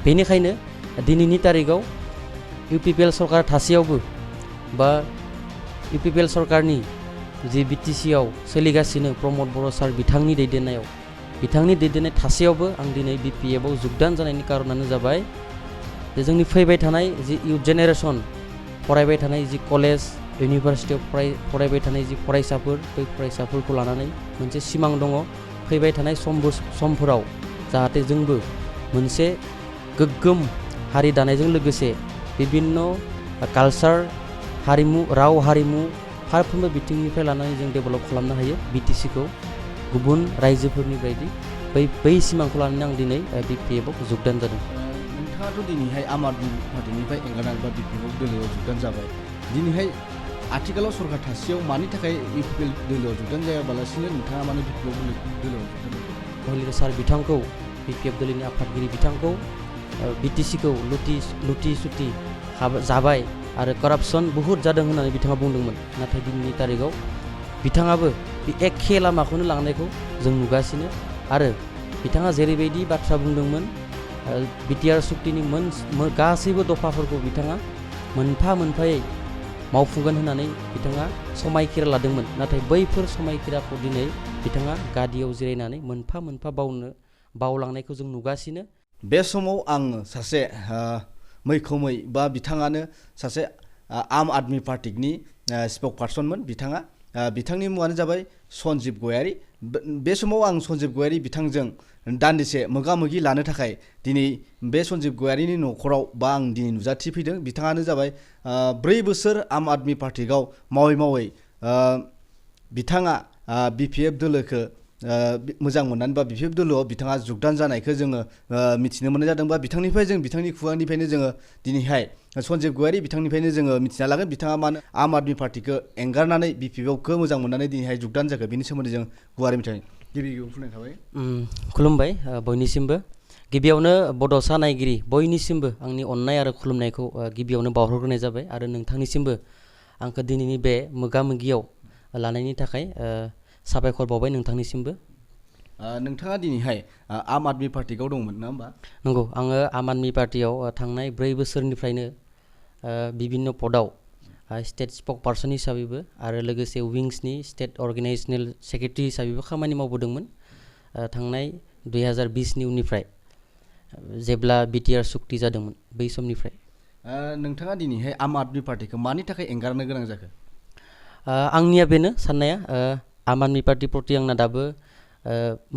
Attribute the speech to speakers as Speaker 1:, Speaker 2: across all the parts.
Speaker 1: बेनिखायनो दिनैनि तारिखाव इउपिपिएल सरकार थासेयावबो बा इउपिपिएल सरकारनि जि बिटिसिआव सोलिगासिनो प्रमद बर' सार बिथांनि दैदेननाय थासेयावबो आं दिनै बिपिएफआव जुगदान जानायनि कारनानो जाबाय जे जोंनि फैबाय थानाय जि इयुथ जेनेरेसन फरायबाय थानाय जि कलेज इउनिभार्सिटियाव फरायबाय थानाय जि फरायसाफोर बै फरायसाफोरखौ लानानै मोनसे सिमां दङ फैबाय थानाय समफोराव जाहाथे जोंबो मोनसे गोग्गोम हारि दानायजों लोगोसे बिभिन्न कालचार हारिमु राव हारिमु फारफ्रोमबो बिथिंनिफ्राय लानानै जों डेभेलप खालामनो हायो बिटिसिखौ गुबुन रायजोफोरनि बायदि बै सिमांखौ लानानै आं दिनै बिपिएफआव जुगदान जादों।
Speaker 2: नोंथाङाथ' दिनैहाय आम आदमि पार्टिनिफ्राय एंगारनानै बा बिपिएफ दोलोआव जुगदान जाबाय दिनैहाय आथिखालाव सरकार थासेयाव मानि थाखाय इउपिपिएल दोलोआव जुगदान जायाबालासिनो नोंथाङा माने बिपिएफ दोलोआव जुगदान जादों?
Speaker 1: महिला सार बिथांखौ बिपिएफ दोलोनि आफादगिरि बिथांखौ बिटिसिखौ लुटि सुटि जाबाय आरो कारापसन बुहुत जादों होननानै बिथाङा बुंदोंमोन नाथाय दिनैनि तारिखाव बिथाङाबो बे एखे लामाखौनो लांनायखौ जों नुगासिनो आरो बिथाङा जेरैबायदि बाथ्रा बुंदोंमोन बिटिआर सुक्तिनि गासैबो दफाफोरखौ बिथाङा मोनफा मोनफायै मावफुंगोन होननानै बिथाङा समायखिरा लादोंमोन नाथाय बैफोर समायखिराखौ दिनै बिथाङा गादियाव जिरायनानै मोनफा मोनफा बावलांनायखौ जों नुगासिनो।
Speaker 2: बे समाव आं सासे मैखोमै बा बिथाङानो सासे आम आदमि पार्टिनि स्पक पार्सनमोन बिथांनि मुङानो जाबाय सन्जिब गयारि। बे समाव आं सन्जिब गयारि बिथांजों दान्दिसे मोगा मोगि लानो थाखाय दिनै बे सन्जिब गयारिनि न'खराव बा आं दिनै नुजाथिफैदों। बिथाङानो जाबाय 4 बोसोर आम आदमि पार्टियाव मावै बिथाङा बिपिएफ दोलोखौ मोजां मोननानै बा बिपिएफ दोलोआव बिथाङा जुगदान जानायखौ जोङो मिथिनो मोननाय जादों बा बिथांनि खुगानिफ्रायनो जोङो दिनैहाय सन्जिब गयारि बिथांनिफ्रायनो जोङो मिथिना लागोन बिथाङा मानो आम आदमि पार्टिखौ एंगारनानै बिपिएफखौ मोजां मोननानै दिनैहाय जुगदान जाखो बेनि सोमोन्दै जों गुवारै मिथिनो गिबियाव बुंनाय थाबाय।
Speaker 1: खुलुमबाय बयनिसिमबो गिबियावनो बड'सा नायगिरि बयनिसिमबो आंनि अननाय आरो खुलुमनायखौ गिबियावनो बावहरग्रोनाय जाबाय आरो नोंथांनिसिमबो आंखौ दिनैनि बे मोगा मोगियाव लानायनि थाखाय साबायखर बावबाय नोंथांनिसिमबो।
Speaker 2: नोंथाङा दिनैहाय आम आदमि पार्टियाव दंमोन ना होमबा?
Speaker 1: नंगौ आङो आम आदमि पार्टियाव थांनाय 4 बोसोरनिफ्रायनो बिभिन्न पदाव स्टेट स्पक पार्सन हिसाबैबो आरो लोगोसे विंसनि स्टेट अर्गेनाइजेसनेल सेक्रेटारि हिसाबैबो खामानि मावबोदोंमोन थांनाय 2020नि उननिफ्राय जेब्ला बिटिआर सुक्ति जादोंमोन बै समनिफ्राय।
Speaker 2: नोंथाङा दिनैहाय आम आदमि पार्टिखौ मानि थाखाय एंगारनो गोनां जाखो?
Speaker 1: आंनिया बेनो साननाया आम आदमि पार्टि प्रति आंना दाबो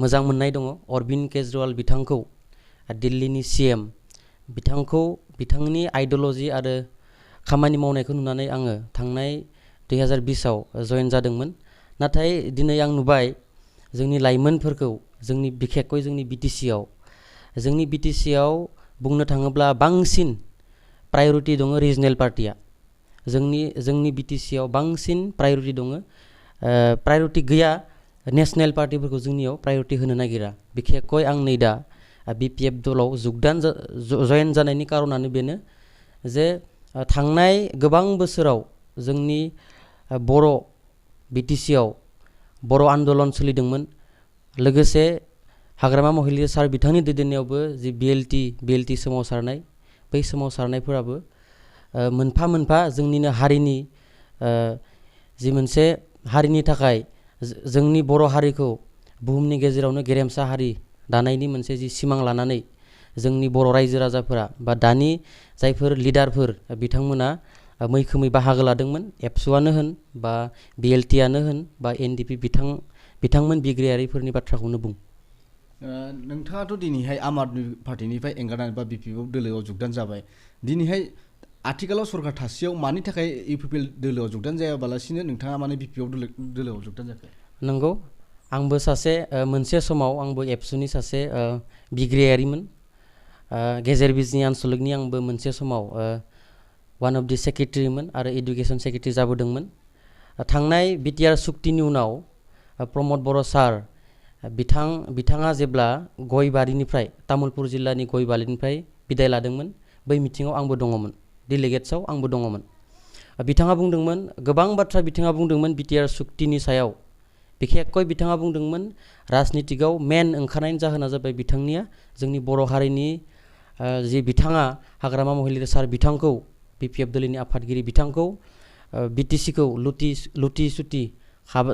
Speaker 1: मोजां मोननाय दङ। अरबिन्द केजरिवाल बिथांखौ दिल्लीनि CM बिथांनि आइडिय'लजि आरो खामानि मावनायखौ नुनानै आङो थांनाय 2020आव जयेन जादोंमोन नाथाय दिनै आं नुबाय जोंनि लाइमोनफोरखौ बिखेखকৈ जोंनि बिटिसिआव बुंनो थाङोब्ला बांसिन प्रायरिटि दङ रिजनेल पार्टिया जोंनि बिटिसिआव बांसिन प्रायरिटि दङ प्रायरिटि गैया नेशनेल पार्टिफोरखौ जोंनियाव प्रायरिटि होनो नागिरा बिखेखকৈ आं नै दा बिपिएफ दलाव जयेन जानायनि कारनानो बेनो जे थांनाय गोबां बोसोराव जोंनि बिटिसिआव बर' आन्दलन सोलिदोंमोन लोगोसे हाग्रामा महिला सार बिथांनि दैदेननायावबो जि बिएलटि सोमावसारनाय बै सोमावसारनायफोराबो मोनफा मोनफा जोंनिनो हारिनि जि मोनसे हारिनि थाखाय जोंनि बर' हारिखौ बुहुमनि गेजेरावनो गेरेमसा हारि दानायनि मोनसे जि सिमां लानानै जोंनि बर' रायजो राजाफोरा बा दानि जायफोर लिडारफोर बिथांमोना मैखोमै बाहागो लादोंमोन एबसुआनो होन बा बिएलटिआनो होन बा एनडिपि बिथांमोन बिग्रायारिफोरनि बाथ्राखौनो बुं।
Speaker 2: नोंथाङाथ' दिनैहाय आम आदमि पार्टिनिफ्राय एंगारनानै बा बिपिएफ दोलोआव जुगदान जाबाय दिनैहाय आथिखालाव सरकार थासेयाव मानि थाखाय इउपिपिएल दोलोआव जुगदान जायाबालासिनो नोंथाङा माने बिपिएफ दोलोआव जुगदान जाखो? नंगौ
Speaker 1: आंबो मोनसे समाव आंबो एबसुनि सासे बिग्रायारिमोन गेजेर बिजनि आनसलिकनि आंबो मोनसे समाव वान अफ दि सेक्रेटारिमोन आरो इडुकेसन सेक्रेटारि जाबोदोंमोन। थांनाय बिटिआर सुक्तिनि उनाव प्रमद बर' सार बिथाङा जेब्ला गयबारिनिफ्राय तामुलपुर जिल्लानि गयबारिनिफ्राय बिदाय लादोंमोन बै मिटिङाव आंबो दङमोन डेलिगेट्सआव आंबो दङमोन। बिथाङा बुंदोंमोन गोबां बाथ्रा बुंदोंमोन बिटिआर सुक्तिनि सायाव बिखेखকৈ बिथाङा बुंदोंमोन राजनितिकआव मेन ओंखारनायनि जाहोना जाबाय बिथांनिया जोंनि बर' हारिनि जि बिथाङा हाग्रामा महिलारि सार बिथांखौ BPF दोलोनि आफादगिरि बिथांखौ BTC-खौ लुटि सुटि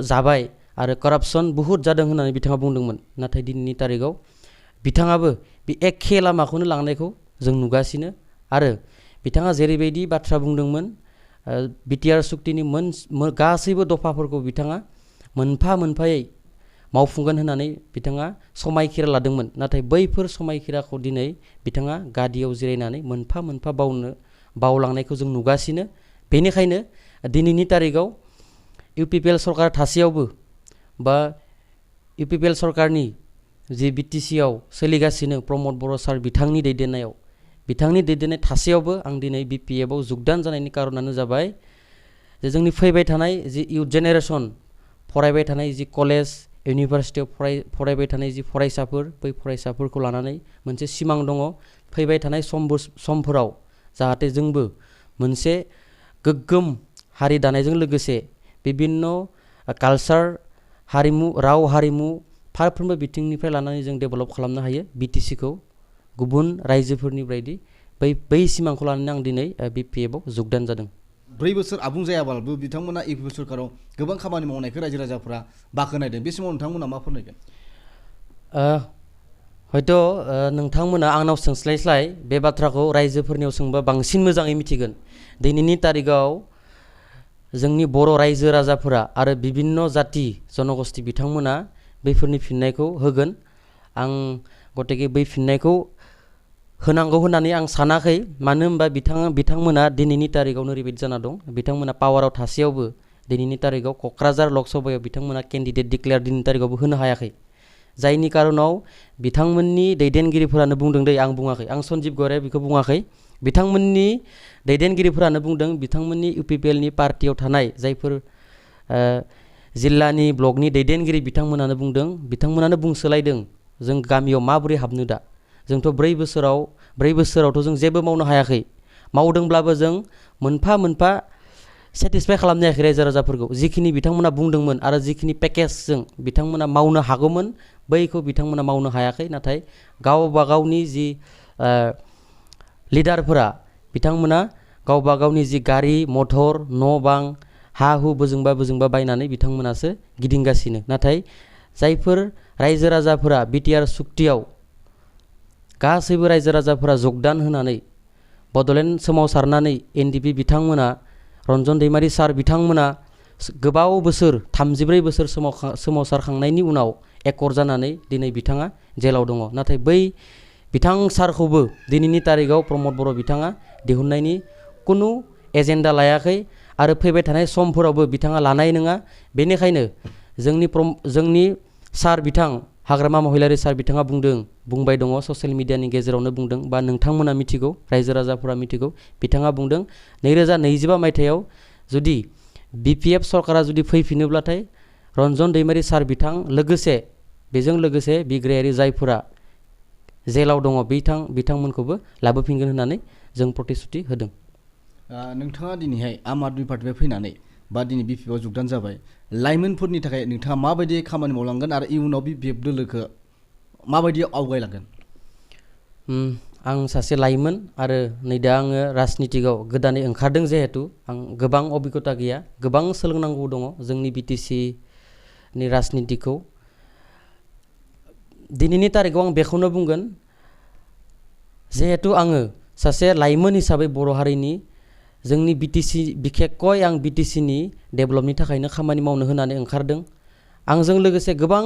Speaker 1: जाबाय आरो कारापसन बुहुत जादों होननानै बिथाङा बुंदोंमोन। नाथाय दिनैनि तारिखाव बिथाङाबो बे एखे लामाखौनो लांनायखौ जों नुगासिनो आरो बिथाङा जेरैबायदि बाथ्रा बुंदोंमोन BTR सुक्तिनि गासैबो दफाफोरखौ बिथाङा मोनफा मोनफायै मावफुंगोन होननानै बिथाङा समायखिरा लादोंमोन। नाथाय बैफोर समायखिराखौ दिनै बिथाङा गादियाव जिरायनानै मोनफा मोनफा बावलांनायखौ जों नुगासिनो। बेनिखायनो दिनैनि तारिखाव UPPL सरकार थासेयावबो बा UPPL सरकारनि जि BTC-आव सोलिगासिनो प्रमद बर' सार बिथांनि दैदेननाय थासेयावबो आं दिनै BPF-आव जुगदान जानायनि कारनानो जाबाय जे जोंनि फैबाय थानाय जि इयुथ जेनेरेसन फरायबाय थानाय जि कलेज इउनिभारसिटियाव फरायबाय थानाय जि फरायसाफोर बै फरायसाफोरखौ लानानै मोनसे सिमां दङ। फैबाय थानाय समफोराव जाहाथे जोंबो मोनसे गोग्गोम हारि दानायजों लोगोसे बिभिन्न कालचार हारिमु राव हारिमु फारफ्रोमबो बिथिंनिफ्राय लानानै जों डेभेलप खालामनो हायो BTC-खौ गुबुन रायजोफोरनि बायदि बै सिमांखौ लानानै आं दिनै BPF-आव जुगदान जादों।
Speaker 2: 4 बोसोर आबुं जायाबाबो बिथांमोना UPPL सरकाराव गोबां खामानि मावनायखौ रायजो राजाफोरा बाख्नायदों। बे समाव नोंथांमोना मा फोरमायगोन?
Speaker 1: हयथ' नोंथांमोना आंनाव सोंस्लायस्लाय बे बाथ्राखौ रायजोफोरनियाव सोंबा बांसिन मोजाङै मिथिगोन। दिनैनि तारिखाव जोंनि बर' रायजो राजाफोरा आरो बिभिन्न जाति जनगोष्ठी बिथांमोना बैफोरनि फिननायखौ होगोन। आं गतिके बै फिननायखौ होनांगौ होननानै आं सानाखै। मानो होनबा बिथांमोना दिनैनि तारिखावनो ओरैबायदि जाना दं। बिथांमोना पावाराव थासेयावबो दिनैनि तारिखाव क'क्राझार लकसभायाव बिथांमोना केन्डिडेट डिक्लेयार दिनैनि तारिखावबो होनो हायाखै। जायनि कारनाव बिथांमोननि दैदेनगिरिफोरानो बुंदों दै आं बुङाखै, आं सन्जिब गौरिया बेखौ बुङाखै। बिथांमोननि दैदेनगिरिफोरानो बुंदों बिथांमोननि UPPL-नि पार्टियाव थानाय जायफोर जिल्लानि ब्लकनि दैदेनगिरि बिथांमोनानो बुंदों, बिथांमोनानो बुंसोलायदों जों गामियाव माबोरै हाबनो दा। जोंथ' 4 बोसोरावथ' जों जेबो मावनो हायाखै। मावदोंब्लाबो जों मोनफा मोनफा सेटिसफाइ खालामनो हायाखै रायजो राजाफोरखौ। जिखिनि बिथांमोना बुंदोंमोन आरो जिखिनि पेकेजजों बिथांमोना मावनो हागौमोन बैखौ बिथांमोना मावनो हायाखै। नाथाय गावबा गावनि जि लिडारफोरा बिथांमोना गावबा गावनि जि गारि मथर न' बां हा हु बोजोंबा बायनानै बिथांमोनासो गिदिंगासिनो। नाथाय जायफोर रायजो राजाफोरा BTR सुक्तियाव गासैबो रायजो राजाफोरा जगदान होनानै बड'लेण्ड सोमावसारनानै NDP बिथांमोना रन्जन दैमारि सार बिथांमोना गोबाव बोसोर 34 बोसोर सोमावसारखांनायनि उनाव एकर जानानै दिनै बिथाङा जेलाव दङ। नाथाय बै बिथां सारखौबो दिनैनि तारिखाव प्रमद बर' बिथाङा दिहुननायनि कुनु एजेन्डा लायाखै आरो फैबाय थानाय समफोरावबो बिथाङा लानाय नङा। बेनिखायनो जोंनि सार बिथां हाग्रामा महिलारि सार बिथाङा बुंबाय दङ ससियेल मिडियानि गेजेरावनो बुंदों बा नोंथांमोना मिथिगौ रायजो राजाफोरा मिथिगौ। बिथाङा बुंदों 2025 मायथाइयाव जुदि BPF सरकारा जुदि फैफिनोब्लाथाय रन्जन दैमारि सार बिथां लोगोसे बेजों लोगोसे बिग्रायारि जायफोरा जेलाव दङ बिथांमोनखौबो लाबोफिनगोन होननानै जों प्रतिश्रुति होदों।
Speaker 2: नोंथाङा दिनैहाय आम आदमि पार्टिनिफ्राय फैनानै बा दिनै BPF-आव जुगदान जाबाय। लाइमोनफोरनि थाखाय नोंथाङा माबायदि खामानि मावलांगोन आरो इयुनाव BPF दोलोखौ माबायदि आवगायलांगोन?
Speaker 1: आं सासे लाइमोन आरो नै दा आङो राजनितिकआव गोदानै ओंखारदों जिहेतु आं गोबां अभिगता गैया, गोबां सोलोंनांगौ दङ जोंनि BTC-नि राजनितिखौ। दिनैनि तारिखाव आं बेखौनो बुंगोन जिहेतु आङो सासे लाइमोन हिसाबै बर' हारिनि जोंनि BTC बिखेखय आं BTC-नि डेभेलपनि थाखायनो खामानि मावनो होननानै ओंखारदों। आंजों लोगोसे गोबां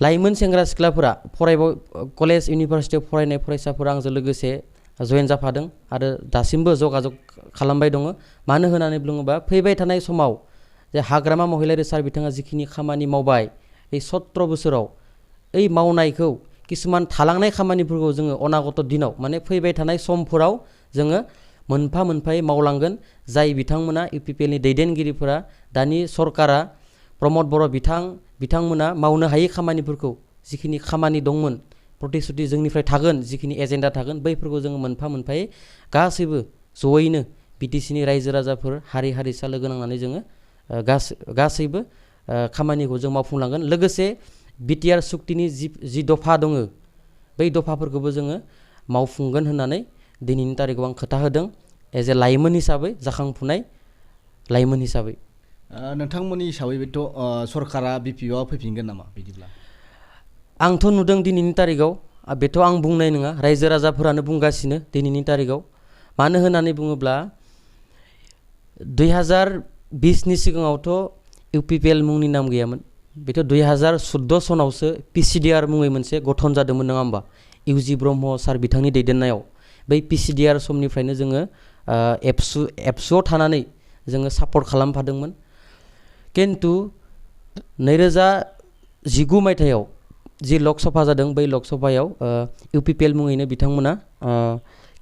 Speaker 1: लाइमोन सेंग्रा सिख्लाफोरा कलेज इउनिभारसिटियाव फरायनाय फरायसाफोरा आंजों लोगोसे जयेन जाफादों आरो दासिमबो जगाजग खालामबाय दङ। मानो होननानै बुङोबा फैबाय थानाय समाव जे हाग्रामा महिलारि सार बिथाङा जिखिनि खामानि मावबाय बे 17 बोसोराव ओइ मावनायखौ किसुमान थालांनाय खामानिफोरखौ जोङो अनागत दिनाव माने फैबाय थानाय समफोराव जोङो मोनफा मोनफायै मावलांगोन। जाय बिथांमोना UPPL-नि दैदेनगिरिफोरा दानि सरकारा प्रमद बर' बिथांमोना मावनो हायै खामानिफोरखौ जिखिनि खामानि दंमोन प्रतिश्रुति जोंनिफ्राय थागोन, जिखिनि एजेन्डा थागोन बैफोरखौ जोङो मोनफा मोनफायै गासैबो जयैनो BTC-नि रायजो राजाफोर हारि हारिसा लोगो नांनानै जोङो गासैबो खामानिखौ जों मावफुंलांगोन। लोगोसे BTR सुक्तिनि जि दफा दङ बै दफाफोरखौबो जोङो मावफुंगोन होननानै दिनैनि तारिखाव आं खोथा होदों एज ए लाइमोन हिसाबै जाखांफुनाय लाइमोन हिसाबै।
Speaker 2: नोंथांमोननि हिसाबैथ' सरकारा BPO फैफिनगोन नामा बिदिब्ला?
Speaker 1: आंथ' नुदों दिनैनि तारिखाव बेथ' आं बुंनाय नङा रायजो राजाफोरानो बुंगासिनो दिनैनि तारिखाव। मानो होननानै बुङोब्ला 2020नि सिगाङावथ' UPPL मुंनि नाम गैयामोन। बेथ' 2014 सनावसो PCDR मुङै मोनसे गठन जादोंमोन नङा होमबा? UG ब्रह्म सार बिथांनि दैदेननायाव बै PCDR समनिफ्रायनो जोङो एबसुआव थानानै जोङो सापर्ट खालामफादोंमोन। किन्तु 2019 मायथाइयाव जि लकसभा जादों बै लकसभायाव UPPL मुङैनो बिथांमोना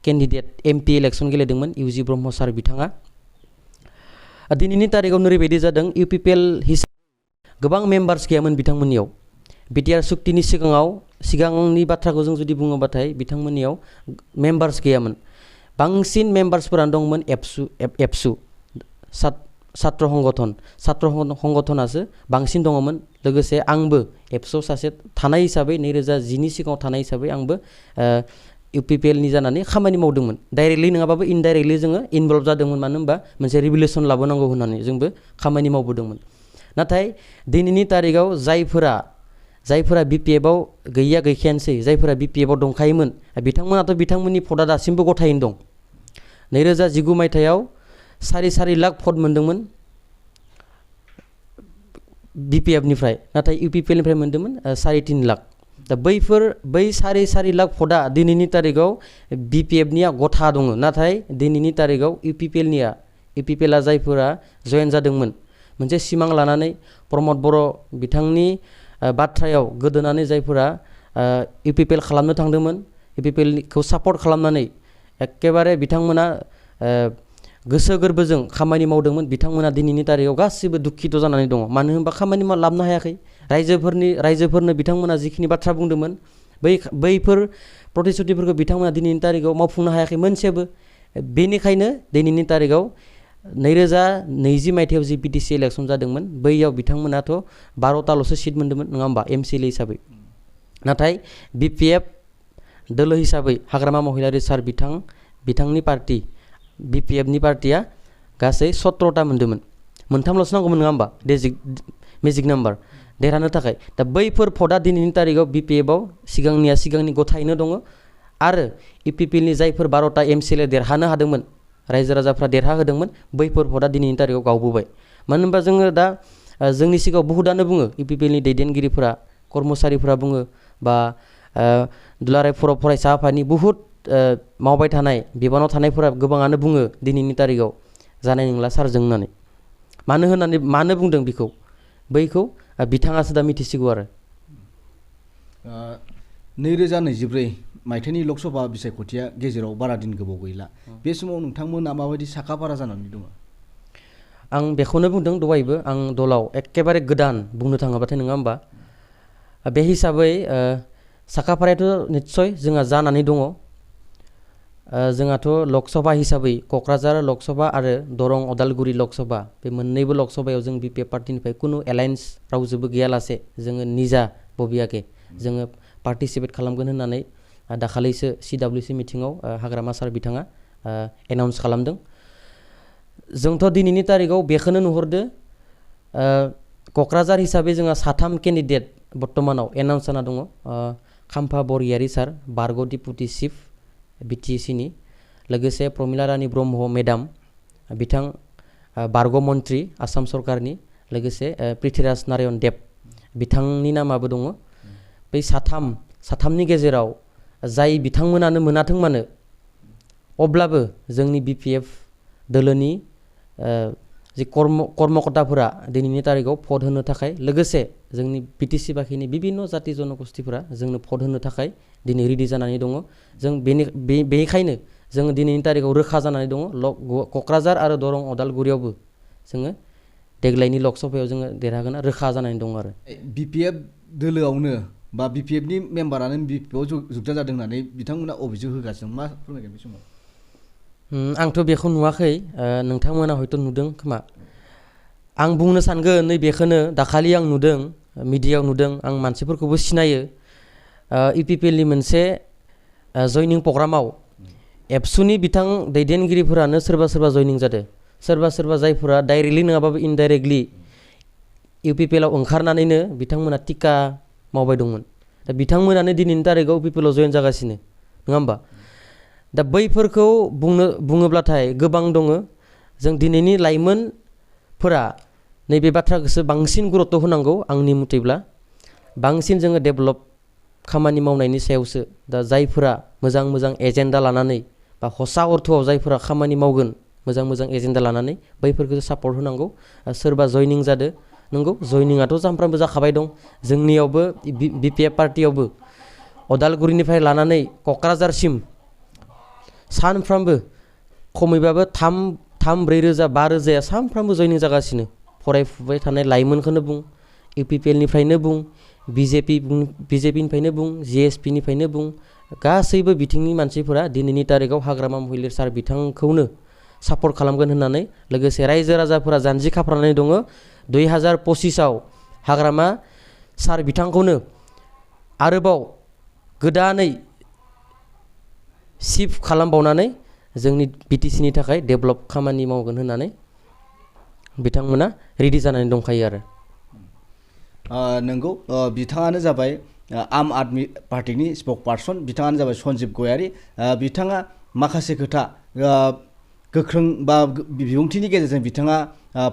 Speaker 1: केन्डिडेट MP इलेक्सन गेलेदोंमोन UG ब्रह्म सार बिथाङा। दिनैनि तारिखाव ओरैबायदि जादों UPPL हिसाबै गोबां मेम्बार्स गैयामोन बिथांमोननियाव। BTR सुक्तिनि सिगांनि बाथ्राखौ जों जुदि बुङोबाथाय बिथांमोननियाव मेम्बार्स गैयामोन। बांसिन मेम्बार्सफोरानो दंमोन एबसु सात्र संगठनासो बांसिन दङमोन। लोगोसे आंबो एबसुआव सासे थानाय हिसाबै 2010नि सिगाङाव थानाय हिसाबै आंबो UPPLनि जानानै खामानि मावदोंमोन। डाइरेक्टलि नङाबाबो इनडाइरेक्टलि जोङो इनभल्भ जादोंमोन। मानो होनबा मोनसे रिभलिउसन लाबोनांगौ होननानै जोंबो खामानि मावबोदोंमोन। नाथाय दिनैनि तारिखाव जायफोरा BPFआव गैखायानोसै, जायफोरा BPFआव दंखायोमोन बिथांमोनाथ' बिथांमोननि भटआ दासिमबो गथायैनो दं। 2019 मायथाइयाव 4.5 लाख भट मोनदोंमोन BPFनिफ्राय, नाथाय UPPLनिफ्राय मोनदोंमोन 3.5 लाख। दा बै 4.5 लाख भटआ दिनैनि तारिखाव BPFनिया गथा दङ। नाथाय दिनैनि तारिखाव UPPLआ जायफोरा जयेन जादोंमोन मोनसे सिमां लानानै प्रमद बर' बिथांनि बाथ्रायाव गोदोनानै जायफोरा UPPL खालामनो थांदोंमोन, UPPLखौ सापर्ट खालामनानै एखेबारे बिथांमोना गोसो गोरबोजों खामानि मावदोंमन, बिथांमोना दिनैनि तारिखाव गासिबो दुखित जानानै दङ। मानो होनबा खामानि लाबनो हायाखै। रायजोफोरनो बिथांमोना जिखिनि बाथ्रा बुंदोंमोन बैफोर प्रतिश्रुतिफोरखौ बिथांमोना दिनैनि तारिखाव मावफुंनो हायाखै मोनसेबो। बेनिखायनो दिनैनि तारिखाव 2020 मायथाइयाव जि BTC इलेक्सन जादोंमोन बैयाव बिथांमोनाथ' 12ताल'सो सिट मोन्दोंमोन नङा होमबा MCLA हिसाबै। नाथाय BPF दोलो हिसाबै हाग्रामा महिलारि सार बिथांनि पार्टी BPFनि पार्टीया गासै 17ता मोन्दोंमोन। 3ल'सो नांगौमोन नङा होमबा मेजिक नाम्बार देरहानो थाखाय। दा बैफोर भटआ दिनैनि तारिखाव BPFआव सिगांनि गथायैनो दङ। आरो UPPLनि जायफोर 12ता MCLA देरहानो हादोंमोन, रायजो राजाफ्रा देरहा होदोंमोन, बैफोर भटआ दिनैनि तारिखाव गावबोबाय। मानो होनबा जोङो दा जोंनि सिगाङाव बहुतआनो बुङो, UPPLनि दैदेनगिरिफोरा कर्मचारिफोरा बुङो बा दुलाराय फरायसा आफादनि बुहुत मावबाय थानाय बिबानाव थानायफोरा गोबाङानो बुङो दिनैनि तारिखाव जानाय नंला सारजों होननानै। मानो बुंदों बैखौ बिथाङासो दा मिथिसिगौ आरो।
Speaker 2: 2024 मायथाइनि लकसभा बिसायख'थिया गेजेराव बारा दिन गोबाव गैला। बे समाव नोंथांमोना माबायदि साखाफारा जानानै दङ?
Speaker 1: आं बेखौनो बुंदों दहायबो, आं दलाव एखेबारे गोदान बुंनो थाङोबाथाय नङा होमबा। बे हिसाबै साखाफारायाथ' निस्सय जोंहा जानानै दङ। जोंहाथ' लकसभा हिसाबै क'क्राझार लकसभा आरो दरं अदालगुरि लकसभा बे मोननैबो लकसभायाव जों BPF पार्टीनिफ्राय खुनु एलायन्स रावजोंबो गैयालासे जोङो निजा बबियाके जोङो पार्टिसिपेट खालामगोन होननानै दाखालिसो CWC मिटिङाव हाग्रामा सार बिथाङा एनाउन्स खालामदों। जोंथ' दिनैनि तारिखाव बेखौनो नुहुरदो क'क्राझार हिसाबै जोंहा 3 केन्डिडेट बर्तमानाव एनाउन्स जाना दङ। खाम्फा बरगयारी सार बारग' डिपुटि चिफ BTCनि, लोगोसे प्रमिला रानी ब्रह्म मेडाम बिथां बारग' मन्त्रि आसाम सरकारनि, लोगोसे पृथ्वीराज नारायण देब बिथांनि नामाबो दङ। बै साथामनि गेजेराव जाय बिथांमोनानो मोनाथों मानो अब्लाबो जोंनि BPF दोलोनि जि कर्मकर्ताफोरा दिनैनि तारिखाव भट होनो थाखाय, लोगोसे जोंनि BTC बाखिनि बिभिन्न जाति जनगोष्ठीफोरा जोंनो भट होनो थाखाय दिनै रेडि जानानै दङ। जों बेनिखायनो जोङो दिनैनि तारिखाव रोखा जानानै दङ क'क्राझार आरो दरं अदालगुरियावबो जोङो देग्लायनि लकसभायाव जोङो देरहागोन रोखा जानानै दङ आरो।
Speaker 2: BPF दोलोआवनो बा BPFनि मेम्बारानो BPFआव जुगजा जादों होननानै बिथांमोना अभियोग होगासिनो, मा फोरमायगोन बे समाव?
Speaker 1: आंथ' बेखौ नुवाखै, नोंथांमोना हयथ' नुदों खोमा। आं बुंनो सानगोन नैबेखौनो, दाखालि आं नुदों मिडियायाव नुदों, आं मानसिफोरखौबो सिनायो। UPPLनि मोनसे जयनिं प्रग्रामाव एबसुनि बिथां दैदेनगिरिफोरानो सोरबा सोरबा जयनिं जादों सोरबा सोरबा जायफोरा डाइरेक्टलि नङाबाबो इनडाइरेक्टलि इउपिपिएलआव ओंखारनानैनो बिथांमोना टिका मावबाय दंमोन दा बिथांमोनानो दिनैनि तारिखाव इउपिपिएलआव जयेन जागासिनो नङा होमबा दा बैफोरखौ बुङोब्लाथाय गोबां दङ जों दिनैनि लाइमोनफोरा नैबे बाथ्राखौसो बांसिन गुरुत्व होनांगौ आंनि मथेब्ला बांसिन जोङो डेभेलप खामानि मावनायनि सायावसो दा जायफोरा मोजां मोजां एजेन्डा लानानै बा हसा अर्थआव जायफोरा खामानि मावगोन मोजां मोजां एजेन्डा लानानै बैफोरखौ सापर्ट होनांगौ सोरबा जयनिं जादो नंगौ जयनिंआथ' सानफ्रामबो जाखाबाय दं जोंनियावबो बिपिएफ पार्टियावबो अदालगुरिनिफ्राय लानानै क'क्राझारसिम सानफ्रामबो खमैबाबो 3-4 रोजा 5 रोजाया सानफ्रामबो जयनिं जागासिनो फरायफुबाय थानाय लाइमोनखौनो बुं इउपिपिएलनिफ्रायनो बुं बिजेपिनिफ्रायनो बुं जिएसपिनिफ्रायनो बुं गासैबो बिथिंनि मानसिफोरा दिनैनि तारिखाव हाग्रामा महिलारी सार बिथांखौनो सापर्ट खालामगोन होननानै लोगोसे रायजो राजाफोरा जानजि खाफ्रानानै दङ 2025आव हाग्रामा सार बिथांखौनो आरोबाव गोदानै शिफ्ट खालामबावनानै जोंनि बिटिसिनि थाखाय डेभेलप खामानि मावगोन होननानै बिथांमोना रेडि जानानै दंखायो आरो
Speaker 2: नंगौ बिथाङानो जाबाय आम आदमि पार्टिनि स्पक पार्सन बिथाङानो जाबाय सन्जिब गयारि बिथाङा माखासे खोथा गोख्रों बा बिबुंथिनि गेजेरजों बिथाङा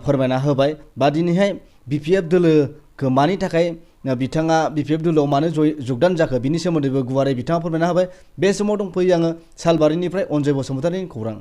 Speaker 2: फोरमायना होबाय बा दिनैहाय बिपिएफ दोलोखौ मानि थाखाय बिथाङा बिपिएफ दोलोआव मानो जगदान जाखो बिनि सोमोन्दैबो गुवारै बिथाङा फोरमायना होबाय बे समाव दंफैयो आङो सालबारिनिफ्राय अनजय बसुमतारिनि खौरां।